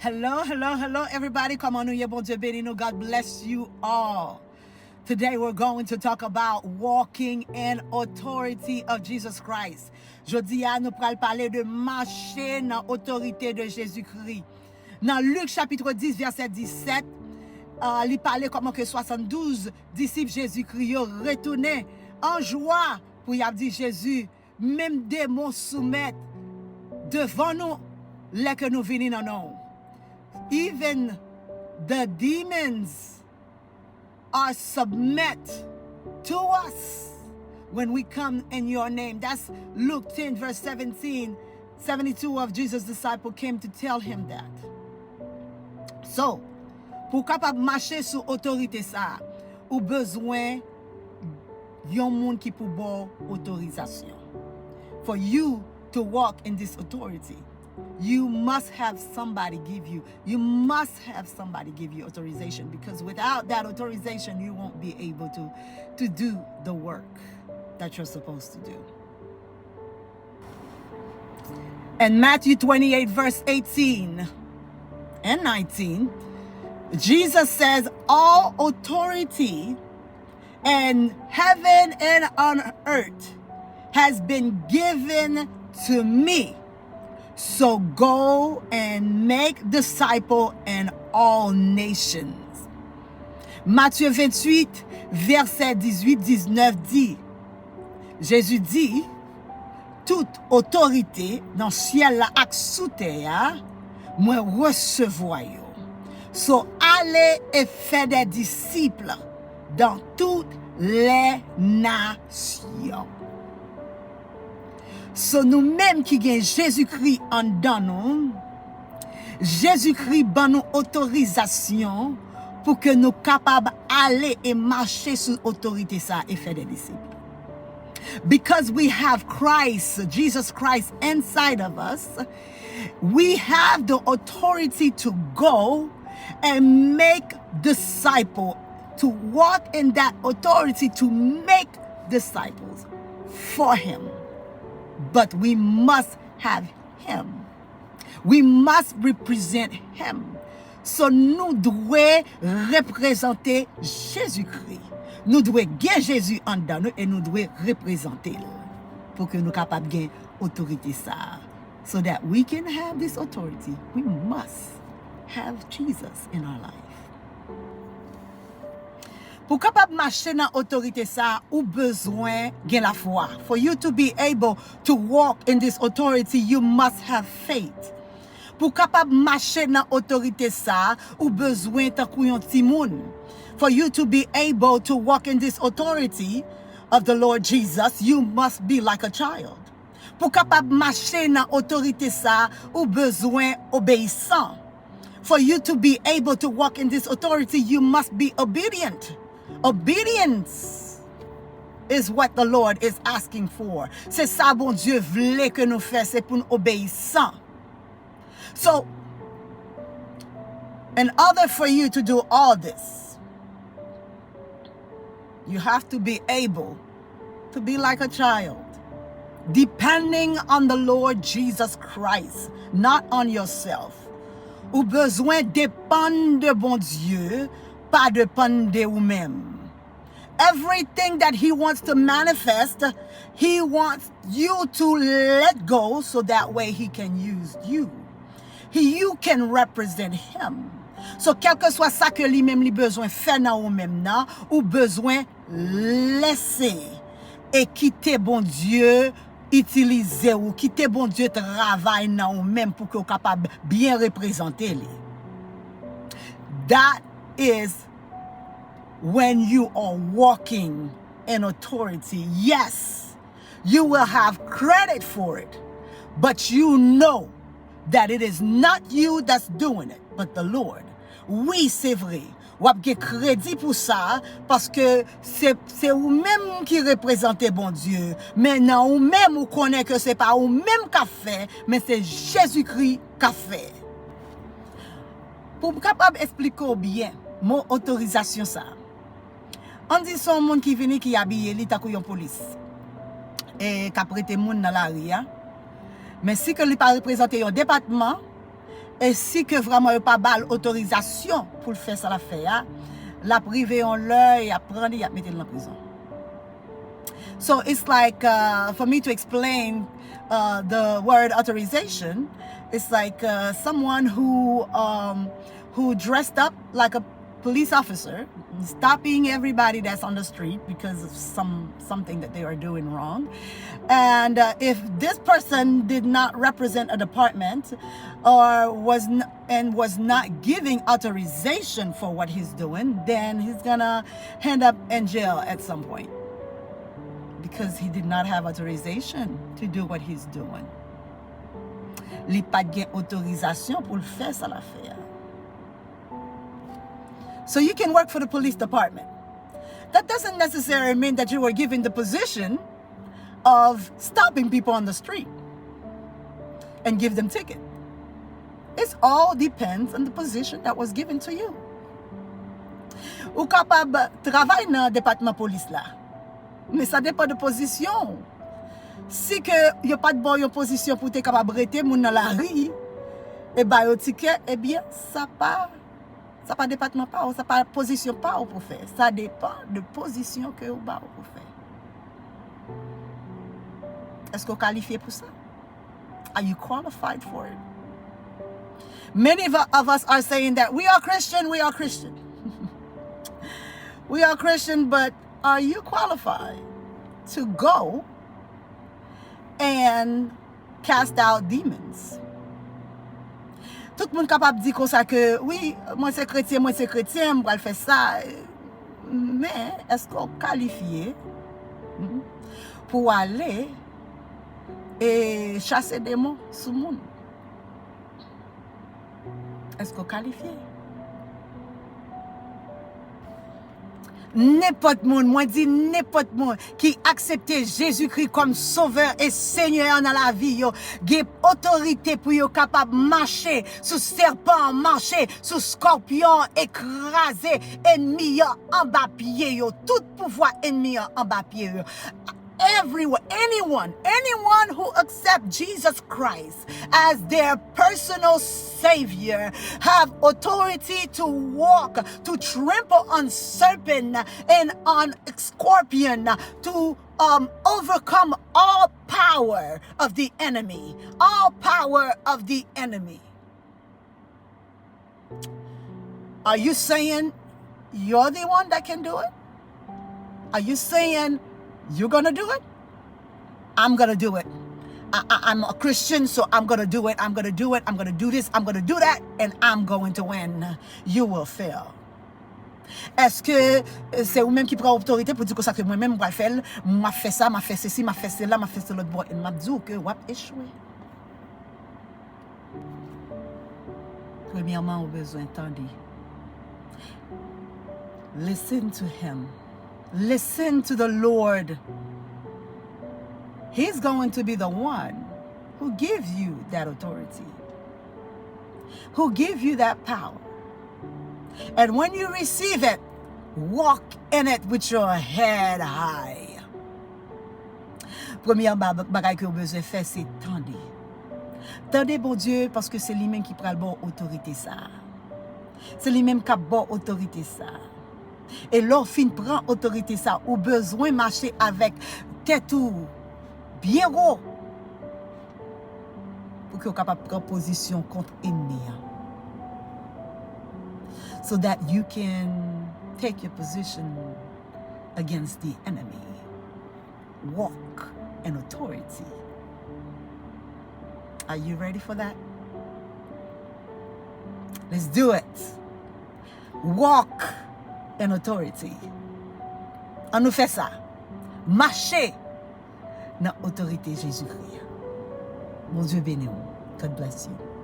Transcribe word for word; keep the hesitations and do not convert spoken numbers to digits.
Hello, hello, hello, everybody. Kòman nou ye? Bondye beni nou. God bless you all. Today we're going to talk about walking in authority of Jesus Christ. Jodi a, nou pral pale de mache nan otorite de Jezikri. Nan Lik chapit dis, vèsè disèt, uh, li pale kòman ke swasanndouz disip Jezikri yo retounen an jwa pou y ap di Jezi, menm demon soumèt devan nou lè ke nou vini nan non w. Even the demons are submit to us when we come in your name. That's Luke ten, verse seventeen, seventy-two of Jesus' disciple came to tell him that. So, pou w kapab mache sou otorite sa a, ou bezwen yon moun ki pou ba w otorizasyon. For you to walk in this authority, you must have somebody give you, you must have somebody give you authorization, because without that authorization, you won't be able to, to do the work that you're supposed to do. In Matthew twenty-eight, verse eighteen and nineteen, Jesus says, "All authority in heaven and on earth has been given to me. So go and make disciple in all nations." Matye venntuit, vèsè dizuit, diznèf di, Jezi di, "Tout otorite nan syèl la ak sou tè a, mwen resevwa yo. So, ale e fè de disip dans toutes les nations." So, nou menm ki gen Jezikri anndan nou, Jezikri ban nou otorizasyon pou ke nou kapab ale e mache sou otorite sa a e fè de disip. Because we have Christ, Jesus Christ inside of us, we have the authority to go and make disciple, to walk in that authority to make disciples for him. But we must have him. We must represent him. So, nou dwe reprezante Jezikri. Nou dwe gen Jezi anndan nou e nou dwe reprezante l pou ke nou kapab gen otorite sa a. So that we can have this authority, we must have Jesus in our life. Pou kapab mache nan otorite sa a, ou bezwen gen lafwa. For you to be able to walk in this authority, you must have faith. Pou kapab mache nan otorite sa a, ou bezwen tankou yon timoun. For you to be able to walk in this authority of the Lord Jesus, you must be like a child. Pou kapab mache nan otorite sa a, ou bezwen obeyisan. For you to be able to walk in this authority, you must be obedient. Obedience is what the Lord is asking for. Se sa Bondye vle ke nou fè, se pou n obeyisan. So, in order for you to do all this, you have to be able to be like a child, depending on the Lord Jesus Christ, not on yourself. Ou bezwen depann de Bondye, pa depann de ou menm. Everything that he wants to manifest, he wants you to let go so that way he can use you. He, you can represent him. So, kèlkeswa sa ke li menm li bezwen fè nan ou menm nan, ou bezwen lese e kite Bondye itilize ou, kite Bondye travay nan ou menm pou ke w kapab byen reprezante li. That is when you are walking in authority. Yes, you will have credit for it, but you know that it is not you that's doing it, but the Lord. Wi, se vre. W ap gen kredi pou sa, paske se, se ou menm ki reprezante Bondye. Men nan ou menm, ou konnen ke se pa ou menm k ap fè, men se Jezikri k ap fè. Pou m kapab eksplike w byen, mo otorizasyon sa a. Ann di se yon moun ki vini ki abiye li tankou yon polis, e k ap rete moun nan lari a. Men si ke li pa reprezante yon depatman, E si ke vrèman yo pa ba l otorizasyon pou l fè sa l ap fè a, l ap rive yon lè, y ap pran li, y ap mete l nan prizon. So it's like, uh, for me to explain, uh, the word authorization, it's like, uh, someone who, um, who dressed up like a police officer, stopping everybody that's on the street because of some, something that they are doing wrong. And, uh, if this person did not represent a department or was n-, and was not giving authorization for what he's doing, then he's gonna end up in jail at some point because he did not have authorization to do what he's doing. Li pa t gen otorizasyon pou l fè sa l ap fè a. So you can work for the police department. That doesn't necessarily mean that you were given the position of stopping people on the street and give them ticket. It all depends on the position that was given to you. Ou kapab travay nan depatman polis la, men sa depann de pozisyon w. Si ke yo pa t ba w yon pozisyon pou w te kapab rete moun nan lari e ba yo tikè, ebyen, sa pa, sa pa depatman pa w, sa pa pozisyon pa w pou fè. Sa depann de pozisyon ke yo ba w pou fè. Èske w kalifye pou sa? Are you qualified for it? Many of, of us are saying that we are Christian, we are Christian. We are Christian, but are you qualified to go and cast out demons? Tout moun kapab di konsa ke, "Wi, mwen se kretyen, mwen se kretyen, m pral fè sa." Men, èske w kalifye, hmm, pou w ale e chase demon sou moun? Èske w kalifye? Nenpòt moun, mwen di nenpòt moun ki aksepte Jezikri kòm Sovè e Senyè nan lavi yo, gen otorite pou yo kapab mache sou sèpan an, mache sou skòpyon an e kraze ènmi an anba pye yo. Tout pouvwa ènmi an anba pye yo. Everyone, anyone, anyone who accepts Jesus Christ as their personal Savior have authority to walk, to trample on serpent and on scorpion, to, um, overcome all power of the enemy, all power of the enemy. Are you saying you're the one that can do it? Are you saying you're gonna do it? I'm gonna do it. I, I, I'm a Christian, so I'm gonna do it. I'm gonna do it. I'm gonna do this. I'm gonna do that. And I'm going to win. You will fail. Èske, eh, se ou menm ki pran otorite pou di konsa ke mwen menm, m pral fè l, m ap fè sa, m ap fè sesi, m ap fè sela, m ap fè se lòt bò, e m ap di w ke w ap echwe? Premyèman, ou bezwen tande. Listen to him. Listen to the Lord. He's going to be the one who gives you that authority, who give you that power. And when you receive it, walk in it with your head high. Premye ba-, bagay ke w bezwen fè, se tande. Tande Bondye, paske se li menm ki pral ba w otorite sa a. Se li menm k ap ba w otorite sa a. E lè w fin pran otorite sa a, ou bezwen mache avèk tèt ou byen wo pou ke w kapab pran pozisyon kont ènmi an. So that you can take your position against the enemy. Walk in authority. Are you ready for that? Let's do it. Walk in authority. Ann nou fè sa. Mache nan otorite Jezikri a. Bondye beni w. God bless you.